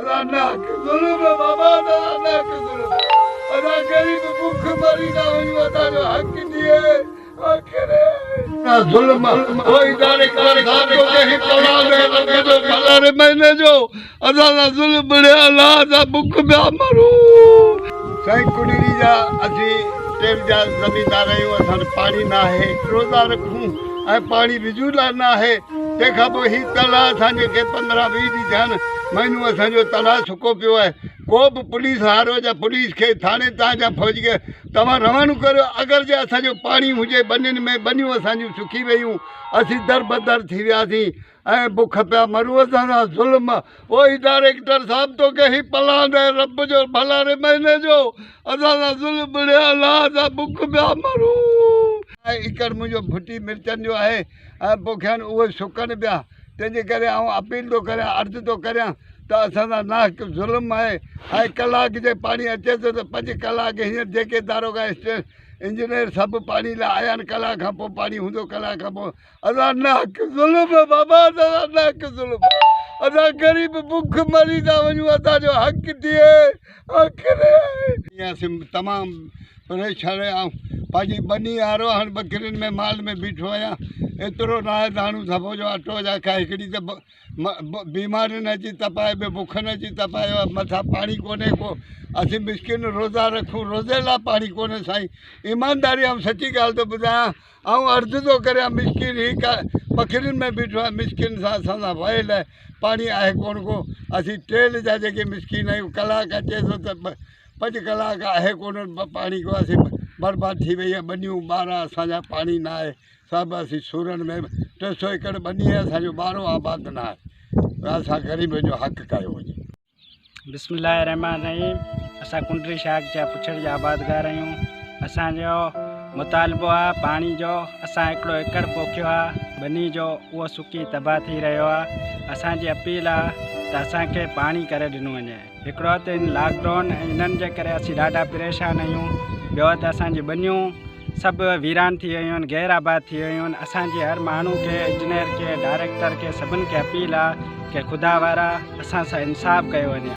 اسان ناحق ظلم بابا اسان ناحق ظلم اسان غريب بک مري ٿا وڃون اسان جو حق ڏي آخر ظلم او اداري ڪرڻ کان تو کي هي پناهه ڏي رب جو ڀلاري مهيني جو اسان سان ظلم بڻيا الله اسان بک پيا مرون. سائين ڪنري جا اسين ٽيل جا زميندار آهيون اسان وٽ پاڻي ناهي روزا رکون ۽ پاڻي وجود لاء ناهي تنهن کان پوء هي تلاء اسان جي کي 15 20 ڏينهن ٿيا آهن مهينو اسان جو تلاء سڪو پيو آهي ڪو به پوليس وارو يا پوليس کي ٿاڻي تان يا فوج کي توهان روانو ڪريو اگر جي اسان جو پاڻي هجي ٻنين ۾ ٻنيون اسان جون سڪي ويون اسين در بدر ٿي وياسين ۽ بک پيا مرون اسان سان ظلم او هي ڊائريڪٽر صاحب توکي هي پلاند ۽ رب جو ڀلاري مهيني جو اسان سان ظلم بڻيا الله اسان بک پيا مرون. ايڪڙ منهنجو ڦٽي مرچن جو آهي ۽ پوکيا آهن اهي سڪن پيا تنهن جي ڪري آئون اپيل ٿو ڪريان عرض ٿو ڪريان ته اسان سان ناحق ظلم آهي ۽ ڪلاڪ جي پاڻي اچي ٿو ته 5 ڪلاڪ هينئر جيڪي داروغا انجنيئر سڀ پاڻي لاء آيا آهن ڪلاڪ کان پوء پاڻي هوندو ڪلاڪ کان پوء اسان ناحق ظلم بابا اسان سان ناحق ظلم اسان غريب بک مري ٿا وڃون اسان جو حق ڏي آخر اسين تمام پريشان آهيون پنهنجي ٻني وارو هاڻي ٻڪرين ۾ مال ۾ بيٺو آهيان ايترو ناهي داڻو ٿپو جو اٽو جا کائي هڪڙي ته بيمارين اچي تپايو ٻيو بکن اچي تپايو آهي مٿان پاڻي ڪونهي ڪو اسين مسڪين روزا رکون روزي لاء پاڻي ڪونهي سائين ايمانداري آئون سچي ڳالهه ٿو ٻڌايان آئون عرض ٿو ڪريان مسڪين هي پکڙين ۾ بيٺو آهي مسڪين سان اسان سان ويل آهي پاڻي آهي ڪونه ڪو اسين ٽيل جا جيڪي مسڪين آهيون ڪلاڪ اچي ٿو ته 5 ڪلاڪ آهي ڪونه پاڻي ڪو اسين برباد ٿي وئي آهي ٻنيون ٻارا اسان جا پاڻي نه آهي سڀ اسين سورن ۾ 300 ايڪڙ ٻني آهي اسان جو ٻارو آباد نه آهي اسان غريبن جو حق ڪيو وڃي. بسم الله الرحمٰن الرحيم اسان ڪنڊري شاخ جا پڇڙ جا آبادگار آهيون اسان جو مطالبو آ پاڻي جو اسان هڪڙو ايڪڙ پوکيو آ ٻني جو اهو سڪي تباهه ٿي رهيو آ اسان جي اپيل آ ته اسان کي پاڻي ڪري ڏنو وڃي هڪڙو ته ان لاڪ ڊائون ۽ انهن جي ڪري اسين ڏاڍا پريشان آهيون ٻيو ته اسان جي ٻنيون سڀ ويران ٿي ويون آهن غير آباد ٿي ويون آهن اسان جي هر ماڻهو کي انجنيئر کي ڊائريڪٽر کي سڀن کي اپيل آ ڪي خدا وارا اسان سان انصاف ڪيو وڃي.